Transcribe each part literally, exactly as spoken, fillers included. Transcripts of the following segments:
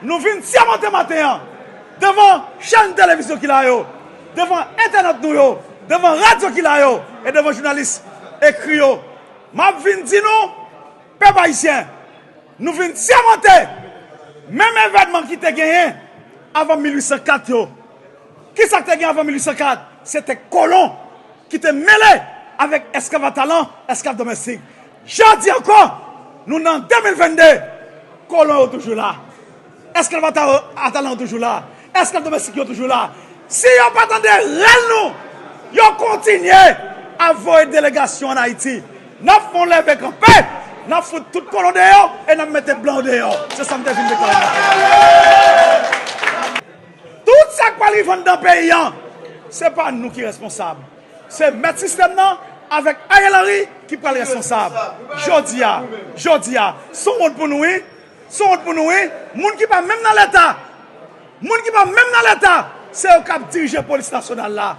Nou vin sèmante maten an, devan chèn televizyon ki la yo, devan entènot nou yo, devan radyo ki la yo, e devan jounalis ekri yo. M ap vin di nou, pèp ayisyen, nou vin sèmante menm evènman ki te genyen avan mil uit san kat yo. Kisa k te gen avan mil uit san kat? Se te kolon ki te mele avèk esklav atalan, esklav domestik. Jodi ankò, nou nan de mil venn de, kolon yo toujou la. Esklav ata-, atalan yo toujou la. Esklav domestik yo toujou la. Si yo pa tande rèl nou, yo kontinye ap voye delegasyon ann Ayiti. N ap fè yon leve kanpe, n ap fout tout kolon deyò e n ap mete blan yo deyò. Se sa m te vin deklare maten an. Tout sa k pral rive anndan peyi an, se pa nou ki responsab. Se mèt sistèm nan avèk Ariel Henry ki pral responsab. Jodi a, jodi a, se yon wont pou nou, wi. Se yon wont pou nou, wi. Moun ki pa menm nan Leta, moun ki pa menm nan Leta, se yo k ap dirije polis nasyonal la.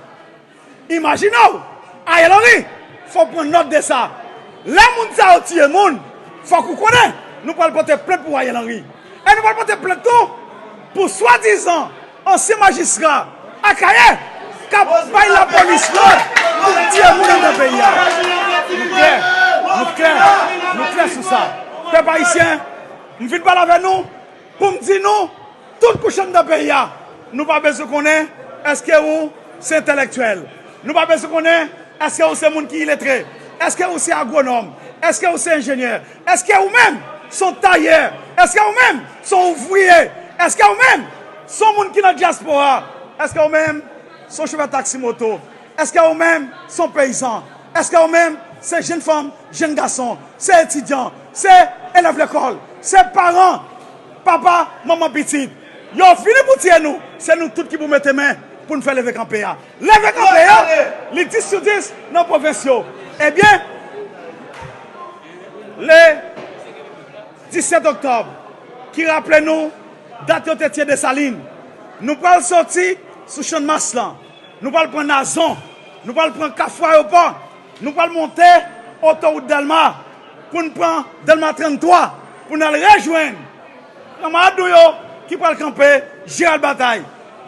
Imajine w, Ariel Henry, fò w pran nòt de sa. Lè moun sa yo tiye moun, fòk ou konnen, nou pral pote plent pou Ariel Henry. E nou pral pote plent tou pou swadizan ansyen majistra Akayè k ap bay lapolis lòd pou tiye moun anndan peyi a. Nou klè, nou klè, nou klè sou sa. Pèp ayisyen, m vin pale avè nou pou m di nou, tout kouch anndan peyi a, nou pa bezwen konnen èske ou se entèlektyèl. Nou pa bezwen konnen èske ou se moun ki iletre. Èske ou se agwonòm? Èske ou se enjenyè? Èske ou menm se yon tayè? Èske ou menm se yon ouvriye? Èske ou menm se yon moun ki nan dyaspora? Èske ou menm se yon chofè taksi moto? Èske ou menm se yon peyizan? Èske ou menm se jenn fanm, jenn gason, se etidyan, se elèv lekòl, se paran, papa, manman, pitit? Yo vini pou tiye nou, se nou tout ki pou mete men pou n fè leve kanpe a. Leve kanpe a, li dis sou dis nan pwovens yo. Ebyen, le disèt oktòb, ki raple nou dat yo te tiye Desalin. Nou pral soti sou Channmas lan. Nou pral pran Nazon. Nou pral pran Kafou Ayewopò. Nou pral monte otowout Dèlma pou n pran Dèlma tranntwa pou n al rejwenn kanmarad nou yo ki pral kanpe Jeral Batay.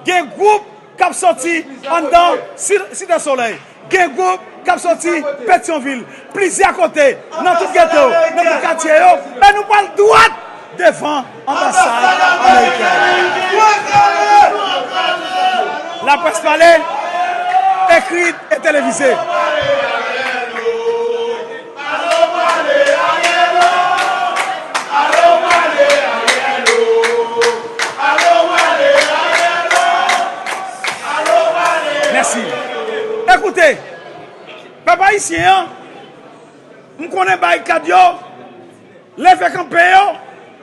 Gen gwoup k ap soti anndan Si-, Site Solèy. Gen gwoup k ap soti Petyonvil, plizyè kote, nan tout geto, nan tout katye yo, e nou pral dwat devan anbasad amerikèn. Laprès pale, ekri e televize. Mèsi. Ekoute, pèp ayisyen an, m konnen barikad yo, leve kanpe yo,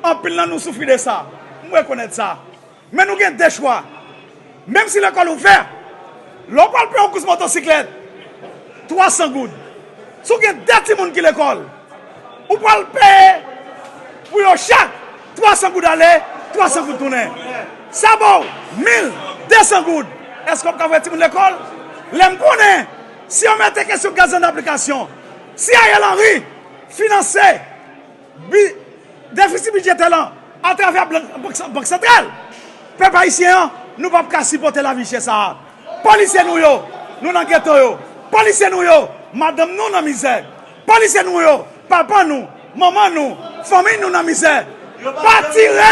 anpil nan nou soufri de sa. M rekonèt sa. Men nou gen de chwa. Menm si lekòl ouvè, lè w pral pran yon kous motosiklèt, twa san goud. Si w gen de timoun ki lekòl, ou pral peye pou yo chak twa san goud ale, twa san goud tounen. Sa ba w mil de san goud. Èske w ap ka voye timoun lekòl? Lè m konnen, si yo mete kesyon gaz an aplikasyon, si Ariel Henry finanse bi-, defisi bidjetè lan atravè blan-, bank, bank santral, pèp ayisyen an, nou p ap ka sipòte lavi chè sa a. Polisye nou yo, nou nan geto yo. Polisye nou yo, madanm nou nan mizè. Polisye nou yo, papa nou, manman nou, fanmi nou nan mizè. Pa tire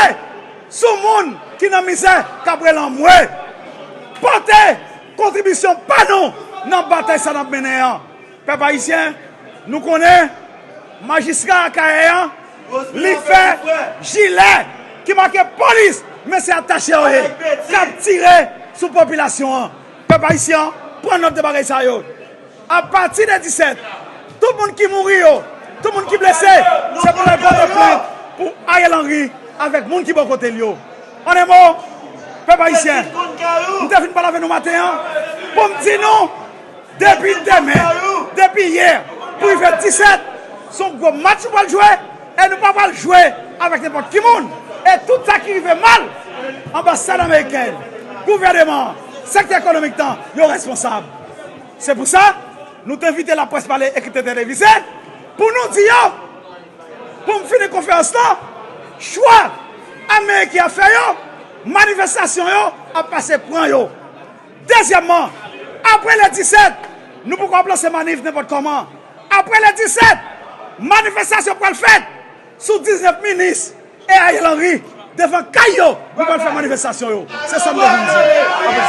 sou moun ki nan mizè k ap rele anmwe. Pote kontribisyon pa nou nan batay sa n ap mennen an. Pèp ayisyen, nou konnen majistra Akayè an, li fè jilè ki make polis, men se atache yo ye, k ap tire sou popilasyon an. Pèp ayisyen, pran nòt de bagay sa yo. Apati de disèt, tout moun ki mouri yo, tout moun ki blese, se pou l al pote plent pou Ariel Henry avèk moun ki bò kote l yo. An en mo, pèp ayisyen, m te vin pale avè nou maten an pou m di nou, depi demen, depi yè, pou rive disèt, se yon gwo match nou pral jwe, e nou pa pral jwe avèk nenpòt ki moun. E tout sa ki rive mal, anbasad amerikèn, gouvèneman an, sektè ekonomik lan, yo responsab. Se pou sa, nou te envite Laprès Pale, ekri, televize, pou nou di yo, pou m fini konferans lan, chwa Ameriken ap fè yo, manifestasyon yo ap pase pran yo. Dezyèmman, apre le disèt, nou poko ap lanse manif nenpòt kòman. Apre le disèt, manifestasyon pral fèt sou diznèf minis e Ariel Henry devan kay yo, nou pral fè manifestasyon yo. Se sa m te vin di.